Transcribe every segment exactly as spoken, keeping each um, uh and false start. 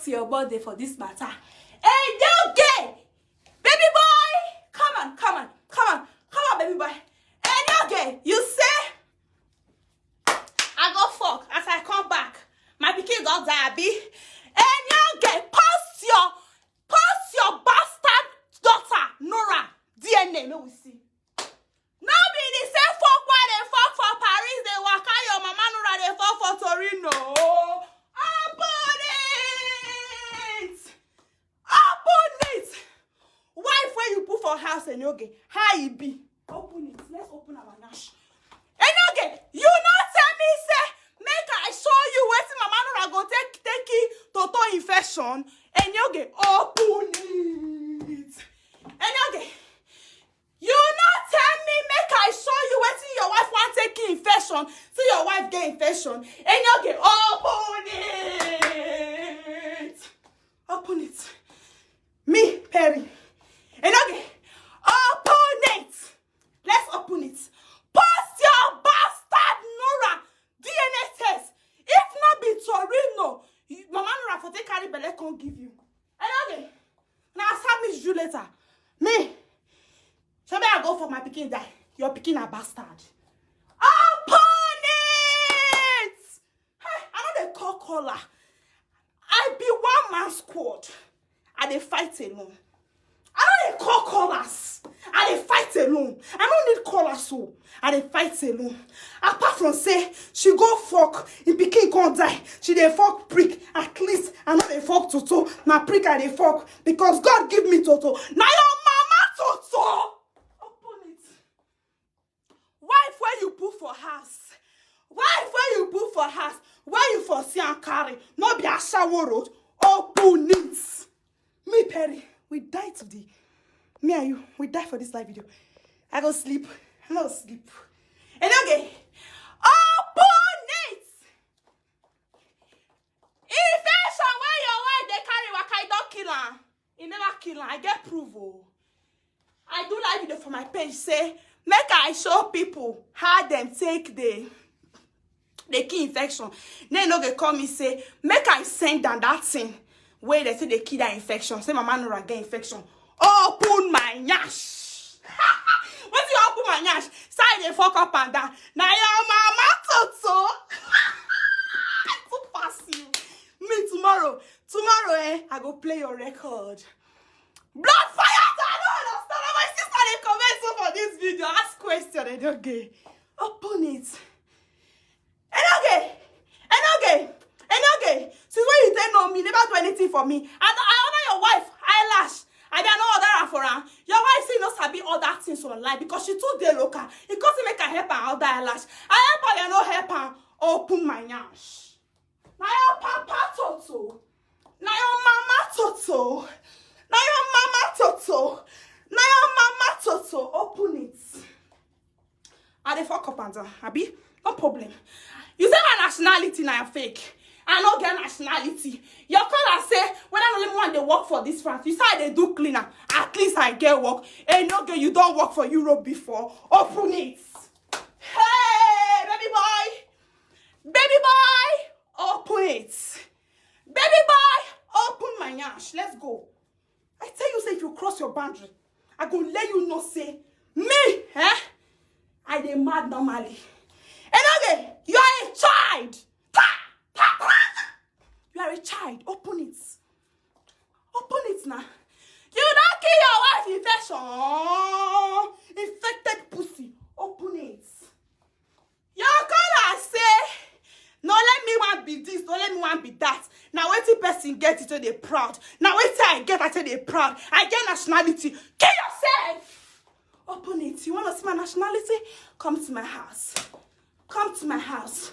your body for this matter. Hey, you gay! Baby boy! Come on, come on, come on, come on, baby boy. Hey, you gay! You say I go fuck as I come back. My pikin don die, abi? Hey, you gay! Post your, post your bastard daughter, Nora, D N A, make we see. No be the same fuck wey dey fuck for Paris, dey waka your mama Nora dey fuck for Torino. Open it! Open it! Wife wey you put for house, Enoge, how e be? Open it. Let's open our nyash. Enoge, you no tell me say make I show you wetin mama Nora go take take kill Toto infection. Enoge, open it. Enoge, you no tell me make I show you wetin your wife wan take kill infection. See your wife get infection. Enoge, open it. Open it. Me, Perry. Enoge, open it. Let's open it. Post your bastard Nora D N A test. If no be Torino, you, mama Nora for take carry belle come give you. Enoge, na as I meet you later. Me, so me I go for my pikin die. Your pikin a bastard. Open it! Hey, I no dey call caller. I be one man squad. I dey fight alone. I no dey call callers. I dey fight alone. I no need callers, so I dey fight alone. Apart from say she go fuck, im pikin come die. She dey fuck prick. At least I no dey fuck Toto. Na prick I dey fuck because God give me Toto. Na your mama Toto. Open it. Wife wey you put for house, wife wey you put for house, wey you for see am carry, no be ashawo road. Open it. Me, Perry, we die today. Me and you, we die for this live video. I go sleep. I no sleep. Enoge, open it. Infection wey your wife dey carry waka, e don kill am. E never kill am. I get proof o. I do live video for my page say make I show people how dem take dey dey kill infection. Then no go call me say make I send am that thing wey dem say dey kill that infection. Say mama Nora get infection. Open my nyash. Wetin you open my nyash? Say I dey fuck up and down. Na your mama Toto. Too pass you. Me tomorrow, tomorrow eh, I go play your record. Blood fire! I don't understand. Na my sister dey comment so for this video. Ask question, Enoge. Open it. Enoge! Enoge! Enoge! Since when you take know me, never do anything for me. I, I honor your wife, eyelash. I be no order am for am. Your wife say no sabi other things online because she too dey local. E come say make I help am order eyelash. I help am, you no help am. Open my nyash. Na your papa Toto. Na your mama Toto. Na your mama Toto. Na your mama Toto. Open it. I dey fuck up and down, abi? No problem. You say my nationality na fake. I no get nationality. Your caller say whether na only one dey work for this France. You say I dey do cleaner. At least I get work. Enoge, you don work for Europe before. Open it. Hey, baby boy. Baby boy, open it. Baby boy, open my nyash. Let's go. I tell you say if you cross your boundary, I go let you know say me, eh? I dey mad normally. Enoge, you are a child. Ta, ta, ta. You are a child. Open it. Open it now. You don kill your wife infection. Infected pussy. Open it. Your caller say, no let me one be this, no let me one be that. Na wetin person get, e take dey proud. Na wetin I get, I take dey proud. I get nationality. Kill yourself. Open it. You wanna see my nationality? Come to my house. Come to my house.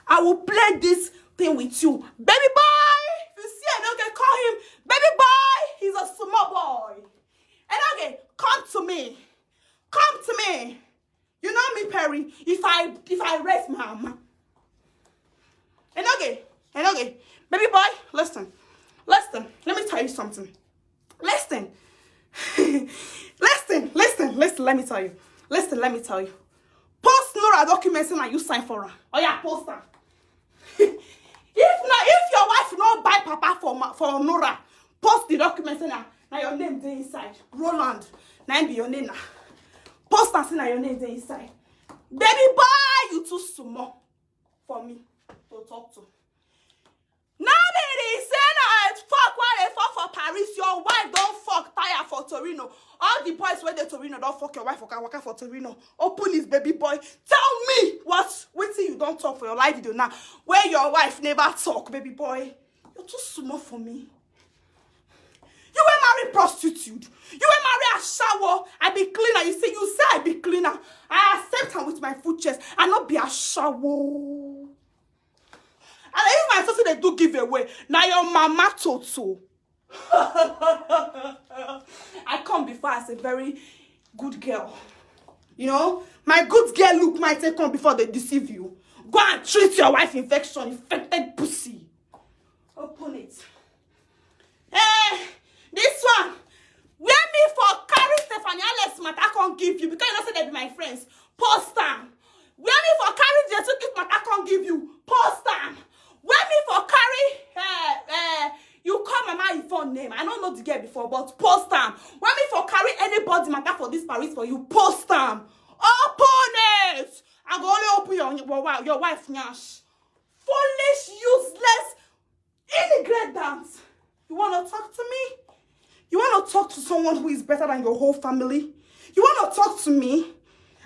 I will play this thing with you. Baby boy, if you see Enoge, call him. Baby boy, he's a small boy. Enoge, come to me. Come to me. You know me, Perry. If I if I raise my mama. Enoge, Enoge. Baby boy, listen. Listen. Let me tell you something. Listen. Listen, listen, listen. Let me tell you. Listen, let me tell you. Post Nora document say na you sign for am. Oh yeah, post am. If na, if your wife no buy papa for ma, for Nora, post the document say na, na your name dey inside. Roland, na im be your name na. Post am say na your name dey inside. Baby boy, you too small for me to talk to. Now be the say na fuck wey dey fuck for Paris. Your wife don fuck tire for Torino. All the boys wey dey Torino don fuck your wife waka waka for Torino. Open this, baby boy. Tell me what wetin you don talk for your live video now, where your wife never talk, baby boy. You're too small for me. You were married prostitute. You were married ashawo. I be cleaner. You say, you say I be cleaner. I accept am with my full chest. I no be ashawo. And I use my social dey do giveaway. Na your mama toto. I come before as a very good girl. You know, my good girl look might take come before they deceive you. Go and treat your wife infection, infected pussy. Open it. Eh, this one. Where me for carry Stephanie Alex matter come give you because you know say they be my friends. Post am. Where me for carry Jesu gift matter come give you. Post am. Where me for carry, eh, eh, you call Mama Yvonne name. I don't know the girl before, but post am. Where me for carry anybody matter for this Paris for you. Post am. Open it. I go only open your, your, wi- your wife nyash. Foolish, useless, ingredient. You want to talk to me? You want to talk to someone who is better than your whole family? You want to talk to me?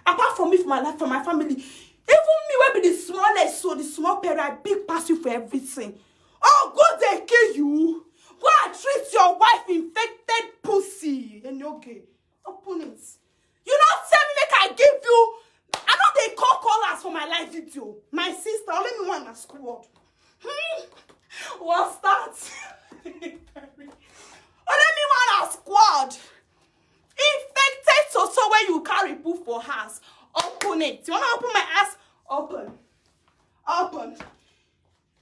Apart from me, for my life, for my family, even me will be the smallest, so the small parent, I big pass you for everything. Oh, go they kill you. Go and treat your wife infected pussy. And okay, open it. You know, tell me make I give you. I know they call callers for my live video. My sister, only me one na squad. Hmm. What's that? Only me one na squad. Infected so so when you carry poo for house. Open it. You wanna open my ass? Open. Open.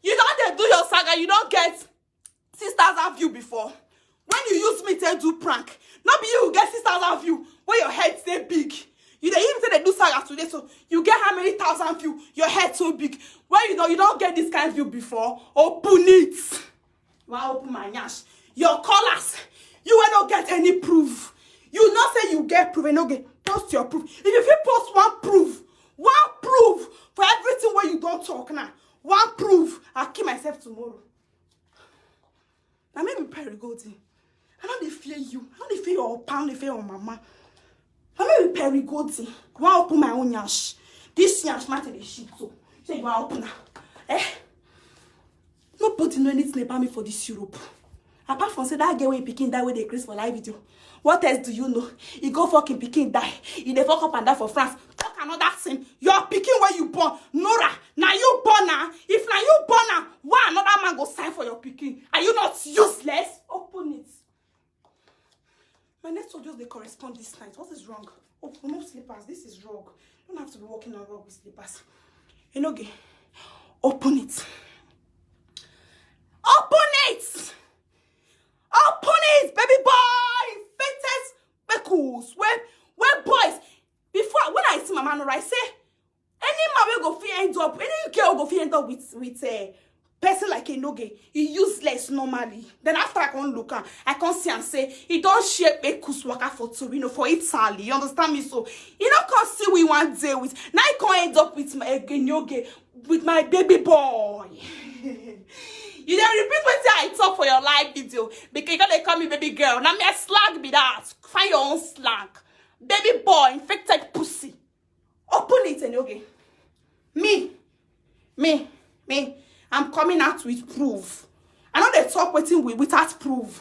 You don't they do your saga. You don't get six thousand view before. When you use me to do prank, not be you get six thousand view when your head stay big. You dey even say they do saga today, so you get how many thousand view? Your head so big. When you don't, you don't get this kind of view before. Open it. Why open my nyash? Your callers, you will not get any proof. You not say you get proof, and okay, post your proof. If you fit post one proof, one proof for everything where you don't talk now, one proof, I kill myself tomorrow. Now maybe Perry Golding. I don't dey fear you. I don't dey fear your papa, I don't dey fear your mama. Now maybe Perry Golding. Go and open my own nyash. This nyash matter dey shit so. Say you want open now. Eh? Nobody know anything about me for this Europe. Apart from say that girl wey pikin die wey dey craze for live video. What else do you know? He go fucking pikin die. He dey fuck up and die for France. Talk another thing. Your pikin where you born, Nora. Now you born now. If now you born now, why another man go sign for your pikin? Are you not useless? Open it. My network just dey correspond this night. What is wrong? Oh, remove slippers. This is wrong. You don't have to be walking on road with slippers. Enoge, open it. Open it. Open it, baby boy. Infected speckles. Where, where boys? Before when I see my man, I say any man wey go fit end up, any girl go fit end up with with a person like Enoge, he useless normally. Then after I come look am, I come see am say he don share pekus waka for Torino, for Italy. You understand me? So he no come see we one day with. Now he come end up with my Enoge, with my baby boy. You dey repeat wetin I talk for your live video because you gonna call me baby girl. Now me a slag be that. Find your own slag. Baby boy, infected pussy. Open it, Enoge. Me, me, me. I'm coming out with proof. I know they talk wetin with without proof.